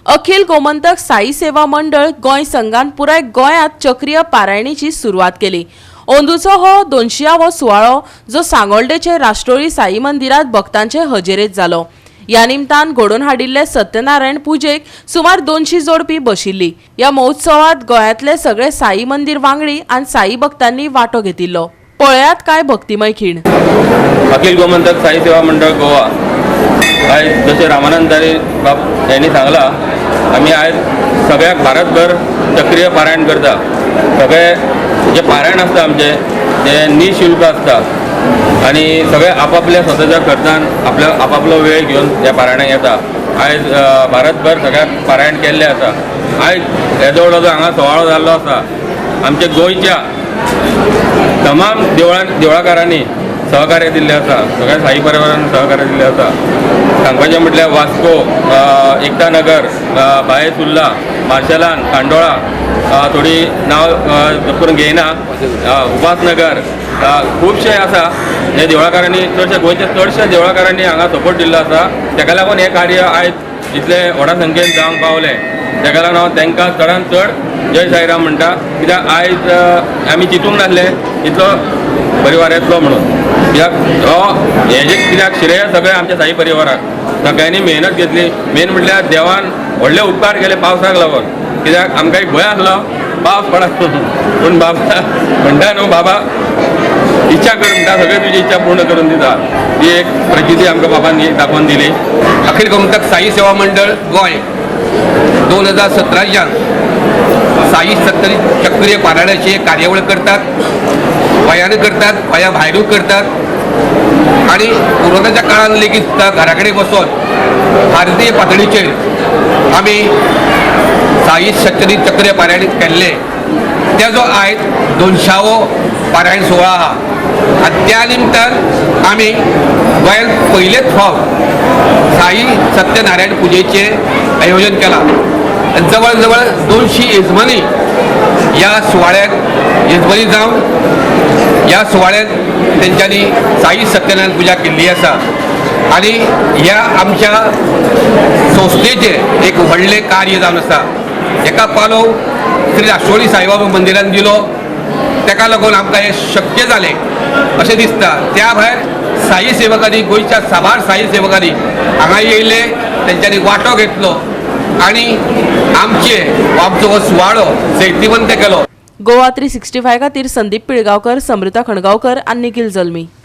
अखिल गोमंतक साई सेवा मंडळ गोंय संघान पुराय गोंयांत चक्रीय पारायणीची सुरवात केली. अंदूचो हो 200वो सुवाळो जो सांगोल्डेचे राष्ट्रोळी साई मंदिरात भक्तांचे हजेरेत जालो. ह्या निमतान घडोवन हाडिल्ले सत्यनारायण पुजेक सुमार 200 जोडपी बशिल्ली. ह्या महोत्सवात गोंयांतले सगळे साई मंदीर वांगडी आनी साई भक्तांनी वांटो घेतिल्लो. पळयात काय भक्तिमय खीण. अखिल गोमंतक साई सेवा मंडळ गोवा. आयज जशें रामानंदारी बाब यांनी सांगलां, आमी आयज सगळ्याक भारतभर चक्रीय पारायण करता. सगळे जे पारायण आसता आमचें तें निशुल्क आसता आनी सगळे आपापल्या स्वताच्या खर्चान आपल्या आपापलो वेळ घेवन ह्या पारायणाक येता. आयज भारतभर सगळ्याक पारायण केल्लें आसा. आयज येदो व्हडलो जो हांगा सुवाळो जाल्लो आसा, आमच्या गोंयच्या तमाम देवळाकारांनी सहकार्य दिल्लें आसा, सगळ्या साई परिवारान सहकार्य दिल्लें आसा. सांगपाचें म्हटल्यार वास्को, एकता नगर, भाये सुर्ला, मार्शेलान, खांडोळा, थोडी नांव करून घेयना, उपासनगर, खुबशे आसा. हे देवळाकारांनी चडशे, गोंयच्या चडशा देवळाकारांनी हांगा सपोर्ट दिल्लो आसा. तेका लागून हें कार्य आयज इतलें व्हडा संख्येन जावंक पावलें. तेका लागून हांव तांकां चडान चड जय साईराम म्हणटा, कित्याक आयज आमी चिंतूंक नासलें इतलो परिवार येतलो म्हणून. कित्याक हो हेजें कित्याक श्रेय सगळें आमच्या साई परिवाराक. सगळ्यांनी मेहनत घेतली. मेन म्हटल्यार देवान व्हडले उपकार केले पावसाक लागून, कित्याक आमकां एक भंय आसलो पावस पडत, पूण बाबा म्हणटा न्हू, बाबा इच्छा कर म्हणटा, सगळें तुजी इच्छा पूर्ण करून दिता. ती एक प्रचिती आमकां बाबान दाखोवन दिली. अखिल गोमंतक साई सेवा मंडळ गोंय 2017च्यान साई सत्तरी चक्रीय पारायणाची एक कार्यावळ करतात. गोंयानूय करतात, गोंया भायरूय करतात आनी कोरोनाच्या काळान लेगीत सुद्दां घरा कडेन बसोन भारतीय पातळीचेर आमी साई सत्तरी चक्रीय पारायण केल्लें. तेजो आयज 200वो पारायण सुवाळो आहा आनी त्या निमतान आमी गोंयांत पयलेच फावट साई सत्यनारायण पुजेचें आयोजन केलां आनी जवळ जवळ 200 येजमानी ह्या सुवाळ्याक येजमानी जावन ह्या सुवाळ्यात तेंच्यांनी साई सत्यनारायण पुजा केल्ली आसा आनी ह्या आमच्या संस्थेचें एक व्हडलें कार्य जावन आसा. हेका पालोव श्री राष्ट्रोळी साईबाबा मंदिरान दिलो, तेका लागून आमकां हें शक्य जालें अशें दिसता. त्या भायर साई सेवकांनी, गोंयच्या साबार साई सेवकांनी हांगा येयले, तेंच्यांनी वांटो घेतलो आनी आमचे आमचो हो सुवाळो जैतिवंत केलो. गोवा 365 खातीर संदीप पिळगांवकर, समृता खणगांवकर आनी निखिल जल्मी.